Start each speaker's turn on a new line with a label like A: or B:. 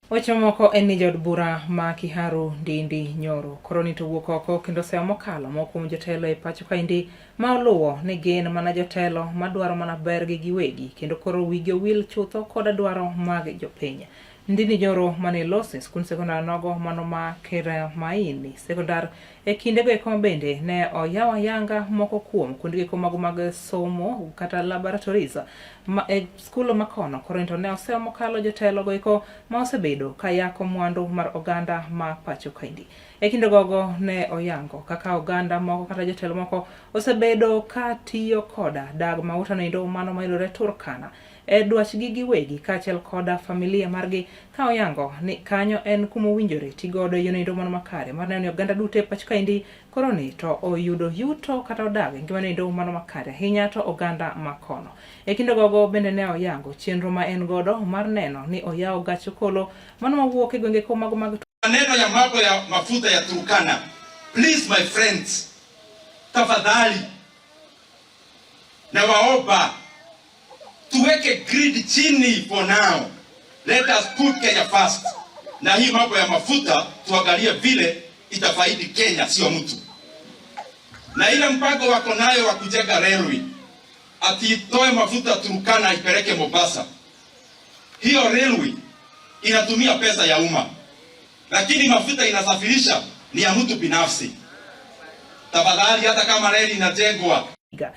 A: Weche mamoko en ni jaod bura ma Kiharu Ndindi Nyoro koro ni to wuok oko kendo seyo mokalo moko kuom jotelo e pacho kaendi ma oluwo ni gin mana jotelo madwaro mana bergi giwegi kendo koro wigi owil chutho koda dwaro mag jopiny. Ndindi Nyoro mane loso e skund sekondar nogo mano ma Keramaini sekondar e kindego eko bende ne oyawo ayanga moko kuom kuondego eko mago mag somo kata laboratories ma e skul makono koro to ne oseyo mokalo jotelo go eko ma osebedo ka yako mwandu mar oganda ma pacho kaendi. E kinde gogo ne oyango kaka oganda moko kata jotelo moko osebedo ka tiyo koda dag mauta noendo mano mayudore Turkana e dwachgi giwegi kaachiel koda familia margi ka oyango ni kanyo en kuma owinjore tigodo e yono mano makare mar neno ni oganda duto e pacho kaendi koro ni to oyudo yuto kata odag e ngima noendo mano makare ahinya to oganda makono. E kinde gogo bende ne oyango chenro ma en godo mar neno ni oyawo gach okolo mano mawuok e gwenge ko mago mag
B: Maneno ya mambo ya mafuta ya Turkana. Please my friends, tafadhali nawaomba tuweke greed chini for now. Let us put Kenya first. Na hii mambo ya mafuta tuangalie vile itafaidi Kenya, sio mtu. Na ile mpango wako nayo wa kujenga railway ati itoe mafuta Turkana ipeleke Mombasa, hiyo railway inatumia pesa ya umma, lakini mafuta inasafirisha ni ya mtu binafsi. Tafadhali, hata kama reli inajengwa